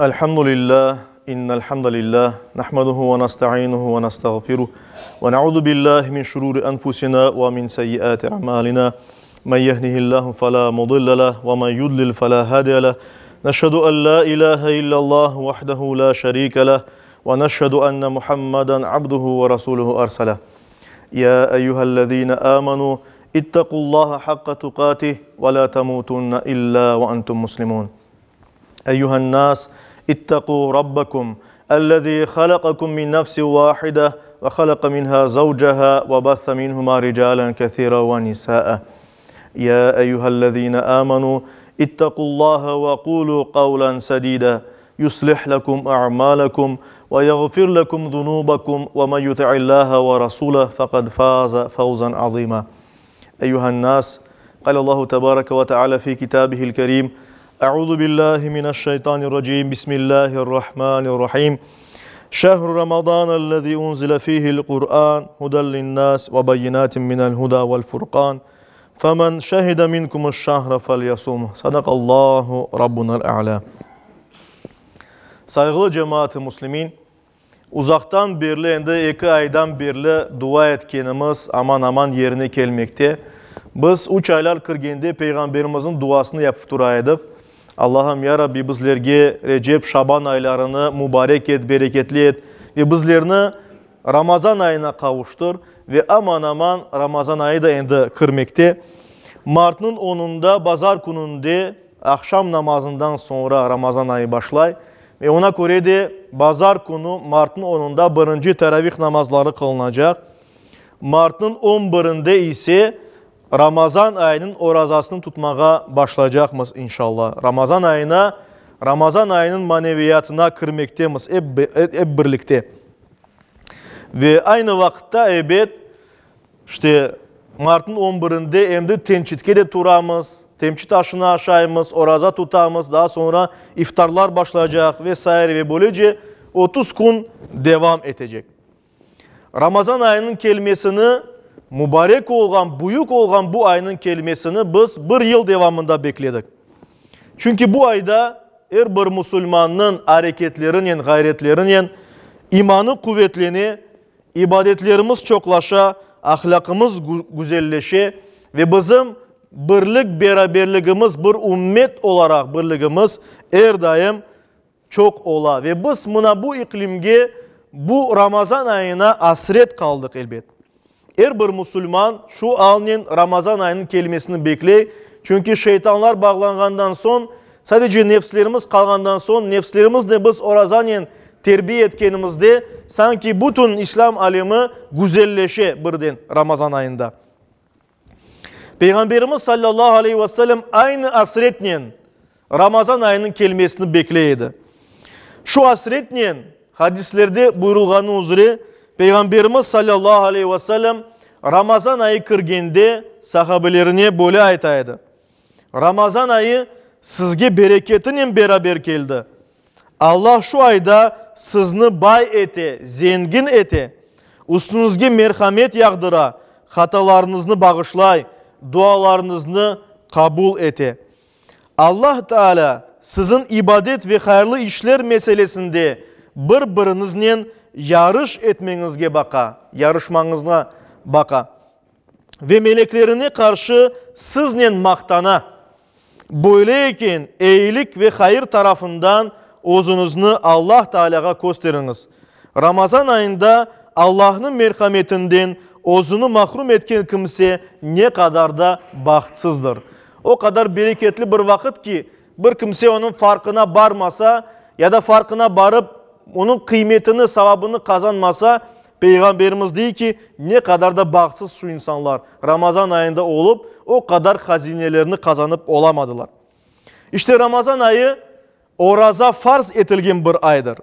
الحمد لله إن الحمد لله نحمده ونستعينه ونستغفره ونعوذ بالله من شرور أنفسنا ومن سيئات أعمالنا من يهده الله فلا مضل له ومن يضلل فلا هادي له نشهد أن لا إله إلا الله وحده لا شريك له ونشهد أن محمدا عبده ورسوله أرسله يا أيها الذين آمنوا اتقوا الله حق تقاته ولا تموتن إلا وأنتم مسلمون أيها الناس اتقوا ربكم الذي خلقكم من نفس واحدة وخلق منها زوجها وبث منهما رجالا كثيرا ونساء يا أيها الذين آمنوا اتقوا الله وقولوا قولا سديدا يصلح لكم أعمالكم ويغفر لكم ذنوبكم ومن يطع الله ورسوله فقد فاز فوزا عظيما أيها الناس قال الله تبارك وتعالى في كتابه الكريم أعوذ بالله من الشيطان الرجيم بسم الله الرحمن الرحيم شهر رمضان الذي أنزل فيه القرآن هدى للناس وبينات من الهدى والفرقان فمن شهد منكم الشهر فليصوم صدق الله ربنا الأعلى Sayğılı cemaat-ı muslimin, uzaqtan berli, endi eki aydan berli dua etkenimiz aman-aman yerine kelmekte. Biz üç aylar kirgende Peyğamberimizniñ duasını yapıp tura edik. Allahım, ya Rabbi, bizlerge Recep, Şaban aylarını mubarek et, bereketli et ve bizlerni Ramazan ayına qavuştır. Ve aman-aman Ramazan ayı da endi kirmekte. Martnıñ onunda, bazar kününde, Aqşam namazından soñra Ramazan ayı başlay ve oña köre de bazar künü, martnıñ onunda birinci teravih namazları qılınacaq. Martnıñ on birinde ise Ramazan ayınıñ orazasını tutmağa başlaycaqmız, inşallah. Ramazan ayına, Ramazan ayınıñ maneviyatına kirmektemiz ep birlikte. Ve aynı vaqıtta, ebet, İşte, martnıñ on birinde endi temçitke de turamız, temçit aşını aşaymız, oraza tutamız, daa soñra iftarlar başlaycaq ve saire ve böylece 30 kün devam etecek. Ramazan ayınıñ kelmesini, mubarek olğan, büyük olğan bu aynıñ kelmesini biz bir yıl devamında bekledik. Çünki bu ayda er bir musulmannıñ areketlerinen, ğayretlerinen imanı quvetlene, İbadetlerimiz çoqlaşa, ahlâqımız güzelleşe ve bizim birlik-beraberligimiz, bir ümmet olaraq birligimiz er daim çoq ola. Ve biz mına bu iqlimge, bu Ramazan ayına asret qaldıq, elbet. Er bir musulman şu alnen Ramazan ayınıñ kelmesini bekley, çünki şeytanlar bağlanğandan soñ, Sadece nefslerimiz qalğandan soñ, nefslerimizni biz orazanen terbiye etkenimizde, sanki bütün İslâm alemi güzelleşe birden Ramazan ayında. Peyğamberimiz sallallahu aleyhi ve sellem aynı asretnen Ramazan ayınıñ kelmesini bekley edi. Şu asretnen, hadislerde buyurılğanı üzre, Peyğamberimiz sallallahu aleyhi ve sellem Ramazan ayı kirgende sahabelerine böyle ayta edi, Ramazan ayı sizge bereketinen beraber keldi. Allah şu ayda sizni bay ete, zengin ete, üstüñizge merhamet yağdıra, hatalarıñıznı bağışlay, dualarıñıznı qabul ete. Allah Taalâ siziñ ibadet ve hayırlı işler meselesinde bir-biriñiznen yarış etmeñizge baqa, yarışmañızğa baqa. Ve meleklerine qarşı siznen maqtana. Böyle eken, eyilik ve hayır tarafından özüñizni Allah Taalâğa kösteriñiz. Ramazan ayında Allahnıñ merhametinden özüni mahrum etken kimse ne qadar da bahtsızdır. O qadar bereketli bir vaqıt ki, bir kimse onıñ farqına barmasa ya da farqına barıp, onıñ qıymetini, savabını qazanmasa, Peyğamberimiz dey ki, ne qadar da bahtsız şu insanlar, Ramazan ayında olıp, o qadar hazinelerni qazanıp olamadılar. İşte Ramazan ayı oraza farz etilgen bir aydır.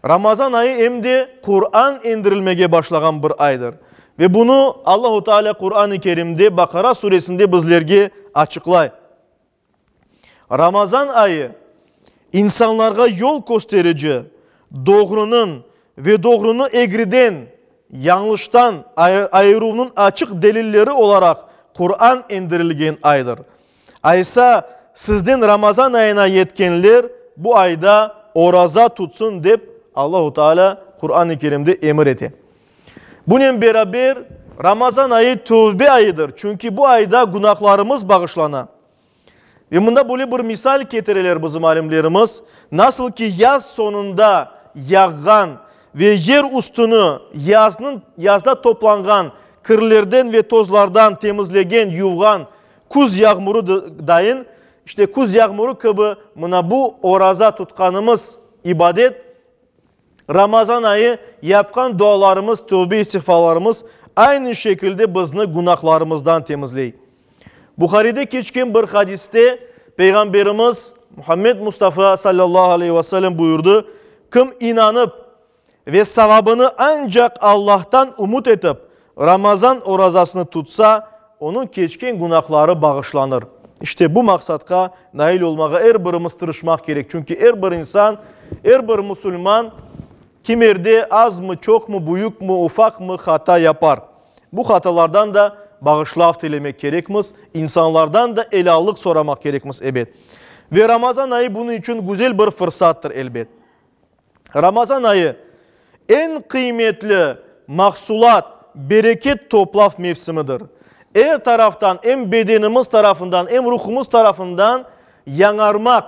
Ramazan ayı em de Quran endirilmege başlağan bir aydır. Ve bunı Allahu Teala Quran-ı Kerimde Baqara suresinde bizlerge açıqlay. Ramazan ayı, insanlarğa yol kösterici, doğrunıñ ve doğrunı egriden, yañlıştan ayıruvnıñ açıq delilleri olaraq Quran endirilgen aydır. Aysa, sizden Ramazan ayına yetkenler bu ayda. oraza tutsın dep Allahu Teala Quran-ı Kerimde emir ete. Bunen beraber Ramazan ayı tövbe ayıdır, çünki bu ayda günahlarımız bağışlana. Ve mında böyle bir misal ketireler bizim alimlerimiz, nasıl ki yaz soñunda yağğan ve yer üstüni yaznıñ, yazda toplanğan kirlerden ve tozlardan temizlegen, yuvğan küz yağmuru dayın, işte küz yağmuru kibi mına bu oraza tutqanımız ibadet, Ramazan ayı yapqan dualarımız, tövbe-istiğfarlarımız aynı şekilde bizni günahlarımızdan temizley. Buharide keçken bir hadiste Peyğamberimiz Muhammed Mustafa sallallahu aleyhi ve sellem buyurdı, Kim inanıp ve savabını ancaq Allahtan ümüt etip Ramazan orazasını tutsa, onıñ keçken günahları bağışlanır. İşte bu maqsatqa nail olmağa er birimiz tırışmaq kerek, çünki er bir insan, er bir musulman kimerde azmı, çoqmı, büyükmi, ufaqmı hata yapar. Bu hatalardan da bağışlav tilemek kerekmiz, insanlardan da elâllıq soramaq kerekmiz, ebet. Ve Ramazan ayı bunıñ içün güzel bir fırsattır, elbet. Ramazan ayı, eñ qıymetli mahsulat, bereket toplav mevsimidir. Er taraftan, em bedenimiz tarafından, em ruhumız tarafından yañarmaq,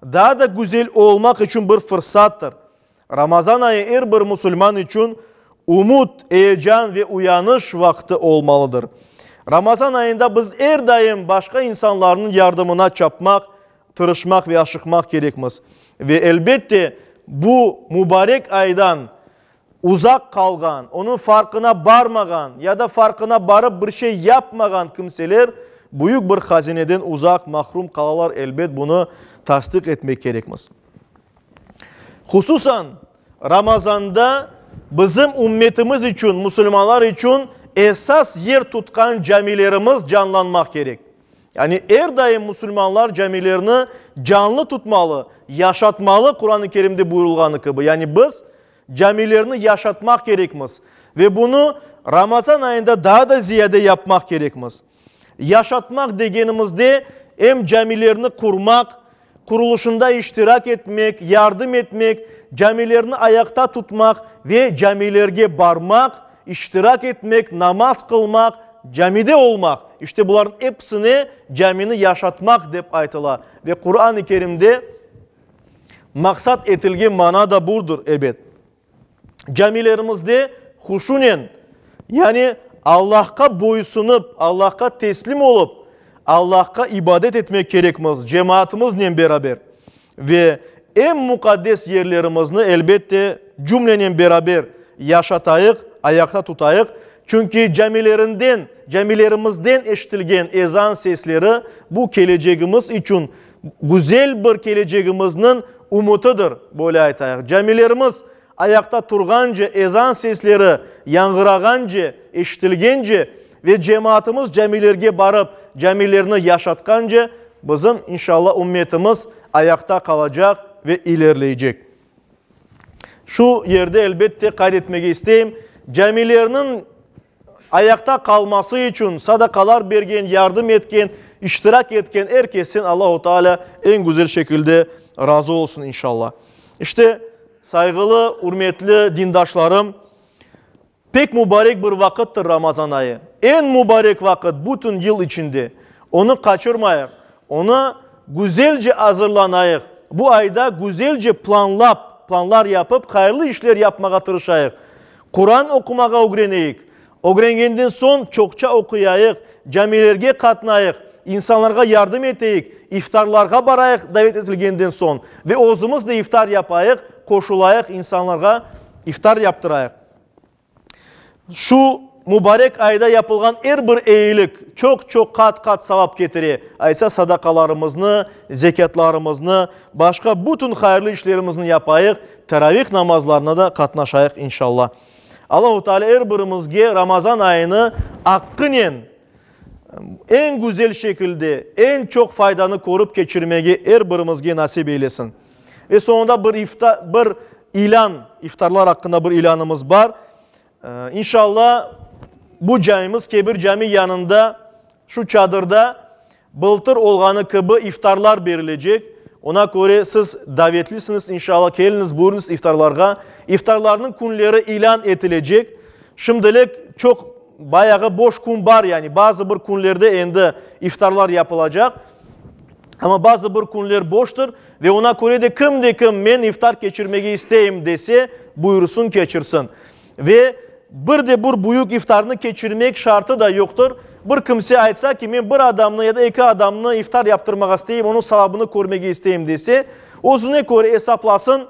daa da güzel olmaq içün bir fırsattır. Ramazan ayı er bir musulman içün ümüt, eyecan ve uyanış vaqtı olmalıdır. Ramazan ayında biz er daim başqa insanlarnıñ yardımına çapmaq, tırışmaq ve aşıqmaq kerekmiz. Ve elbette, bu mubarek aydan uzaq qalğan, onıñ farqına barmağan ya da farqına barıp bir şey yapmağan kimseler büyük bir hazineden uzaq, mahrum qalalar, elbet, bunı tasdiq etmek kerekmiz. Hususan, Ramazanda bizim ümmetimiz içün, musulmanlar içün esas yer tutqan camilerimiz canlanmaq kerek. Yani er daim musulmanlar camilerni canlı tutmalı, yaşatmalı, Quran-ı Kerimde buyurılğanı kibi. Yani biz camilerni yaşatmaq kerekmiz ve bunı Ramazan ayında daa da ziyade yapmaq kerekmiz. Yaşatmaq degenimizde em camilerni qurmaq, qurulışında iştirak etmek, yardım etmek, camilerni ayaqta tutmaq ve camilerge barmaq, iştirak etmek, namaz qılmaq, camide olmaq, işte bularnıñ episine camini yaşatmaq dep aytıla ve Quran-ı Kerimde maqsat etilgen mana da budır, ebet. Camilerimizde huşunen, yani Allahqa boysunıp, Allahqa teslim olıp, Allahqa ibadet etmek kerekmiz cemaatımıznen beraber. Ve eñ muqaddes yerlerimizni, elbette, cümlenen beraber yaşatayıq, ayaqta tutayıq. Çünki camilerinden, camilerimizden eşitilgen ezan sesleri bu kelecegimiz içün Güzel bir kelecegimizniñ ümütidir, böyle aytayıq. Camilerimiz ayaqta turğance, ezan sesleri yañğırağance, eşitilgence ve cemaatımız camilerge barıp, camilerni yaşatqance, bizim, inşalla, ümmetimiz ayaqta qalacaq ve ilerleycek. Şu yerde, elbette, qayd etmege isteyim, camilerniñ Ayaqta qalması içün sadaqalar bergen, yardım etken, iştirak etken er kesten Allahu Teala eñ güzel şekilde razı olsun inşallah. İşte, sayğılı, ürmetli dindaşlarım, pek mübarek bir vaqıttır Ramazan ayı. Eñ mübarek vaqıt bütün yıl içinde. Onı qaçırmayıq, onı güzelce azırlanayıq, bu ayda güzelce planlap, planlar yapıp, hayırlı işler yapmağa tırışayıq. Quran oqumağa ögreneyik. Ögrengenden soñ çoqça oquyayıq, camilerge qatnayıq, insanlarğa yardım eteyik, iftarlarğa barayıq davet etilgenden soñ ve özümiz de iftar yapayıq, qoşulayıq, insanlarğa iftar yaptırayıq. Şu mubarek ayda yapılğan er bir eyilik çoq-çoq qat-qat savap ketire. Aysa sadaqalarımıznı, zekâtlarımıznı, başqa bütün hayırlı işlerimizni yapayıq, teravih namazlarına da qatnaşayıq inşallah. Allahu Teala er birimizge Ramazan ayını aqqınen, eñ güzel şekilde, eñ çoq faydanı körip keçirmege er birimizge nasip eylesin. Ve soñunda bir ifta, bir ilân, iftarlar aqqında bir ilânımız bar. İnşallah, bu camimiz, Kebir cami yanında, şu çadırda bıltır olğanı kibi iftarlar berilecek. Oña köre siz davetlisiñiz, inşallah, keliñiz, buyurıñız iftarlarğa. İftarlarnıñ künleri ilân etilecek. Şimdilik çoq, bayağı boş kün bar, yani bazı bir künlerde endi iftarlar yapılacaq. Amma bazı bir künler boştır ve oña köre de kim de kim men iftar keçirmege isteyim dese, buyursın, keçirsin. Ve bir de bir büyük iftarnı keçirmek şartı da yoqtır. Bir kimse aytsa ki, men bir adamnı ya da eki adamnı iftar yaptırmağa isteyim, onıñ savabını körmege isteyim dese, özüne köre esaplasın,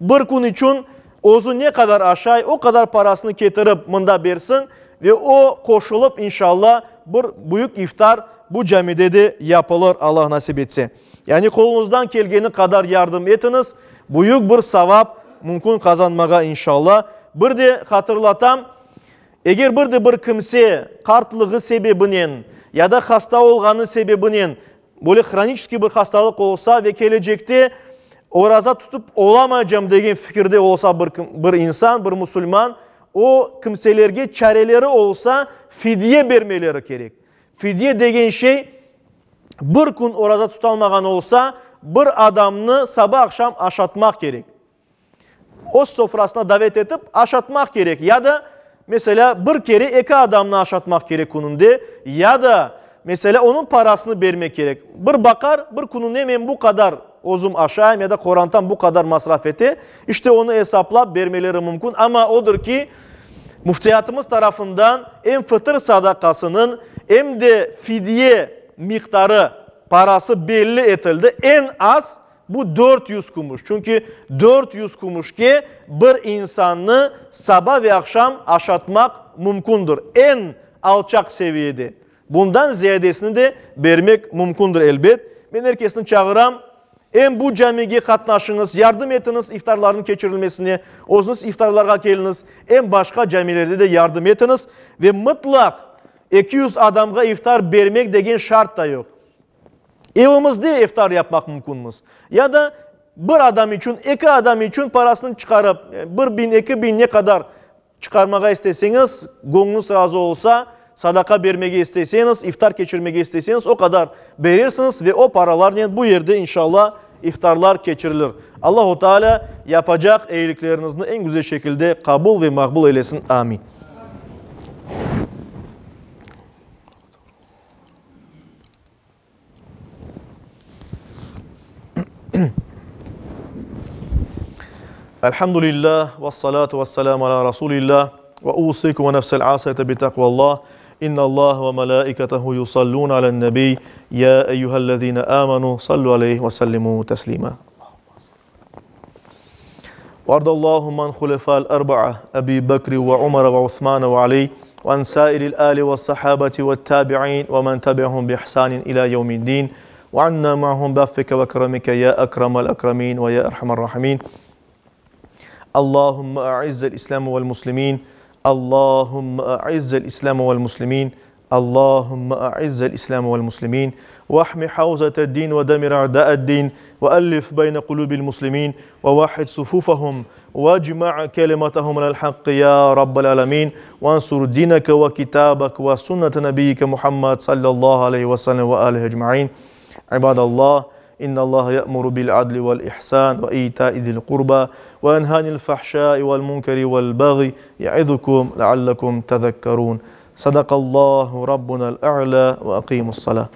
bir kün içün özü ne qadar aşay, o qadar parasını ketirip mında bersin ve o qoşulıp, inşallah, bir büyük iftar bu camide de yapılır, Allah nasip etse. Yani qoluñızdan kelgeni qadar yardım etiñiz, büyük bir savap mümkün qazanmağa inşallah. Bir de hatırlatam, eger bir de bir kimse qartlığı sebebinen ya da hasta olğanı sebebinen böyle hroniçeskiy bir hastalıq olsa ve kelecekte oraza tutıp olamaycam degen fikirde olsa bir bir insan, bir musulman, o kimselerge çareleri olsa fidye bermeleri kerek. Fidye degen şey, bir kün oraza tutalmağan olsa, bir adamnı saba-aqşam aşatmaq kerek. Öz sofrasına davet etip, aşatmaq kerek. Ya da, meselâ, bir kere eki adamnı aşatmaq kerek kününde, ya da, meselâ, onıñ parasını bermek kerek. Bir baqar, bir kününe men bu qadar özüm aşayım ya da qorantam bu qadar masraf ete, işte onı esaplap bermeleri mümkün. Amma odır ki, Müftiyatımız tarafından em fıtır sadaqasınıñ, em de fidye miqdarı, parası belli etildi, eñ az bu 400 kümüş, çünki 400 kümüşke bir insannı saba ve aqşam aşatmaq mümkündir, eñ alçaq seviyede. Bundan ziyadesini de bermek mümkündir, elbet. Men er kesni çağıram, em bu camige qatnaşıñız, yardım etiñiz iftarlarnıñ keçirilmesine, özüñiz iftarlarğa keliñiz, em başqa camilerde de yardım etiñiz ve mıtlaq 200 adamğa iftar bermek degen şart da yoq. Evimizde iftar yapmaq mümkünmiz. Ya da bir adam içün, eki adam içün parasını çıqarıp, bir biñ, eki biñ ne qadar Çıqarmağa isteseñiz, göñlüñiz razı olsa, sadaqa bermege isteseñiz, iftar keçirmege isteseñiz, o qadar berersiñiz ve o paralarnen bu yerde, inşallah, iftarlar keçirilir. Allahu Teala yapacaq eyilikleriñizni eñ güzel şekilde qabul ve maqbul eylesin. Amin. Elhamdülillah ve salatu ve selamu ala Rasulillah ve usikum ve nefsel asiyete bi takvallah. İnna Allah ve melaiketehu yusallun alen nebi. Ya eyyühellezine amenu sallu aleyhi ve sellimu teslima. وارض اللهم عن خلفاء الأربعة أبي بكر وعمر وعثمان وعلي وعن سائر الآل والصحابة والتابعين ومن تبعهم بإحسان إلى يوم الدين وعنا معهم بعفك وكرمك يا أكرم الأكرمين ويا أرحم الراحمين اللهم أعز الإسلام والمسلمين اللهم أعز الإسلام والمسلمين اللهم أعز الإسلام والمسلمين واحم حوزة الدين ودمر أعداء الدين وألف بين قلوب المسلمين ووحد صفوفهم واجمع كلمتهم على الحق يا رب العالمين وانصر دينك وكتابك وسنة نبيك محمد صلى الله عليه وسلم وآله أجمعين عباد الله إن الله يأمر بالعدل والإحسان وإيتاء ذي القربى وينهى عن الفحشاء والمنكر والبغي يعظكم لعلكم تذكرون صدق الله ربنا الأعلى وأقيموا الصلاة.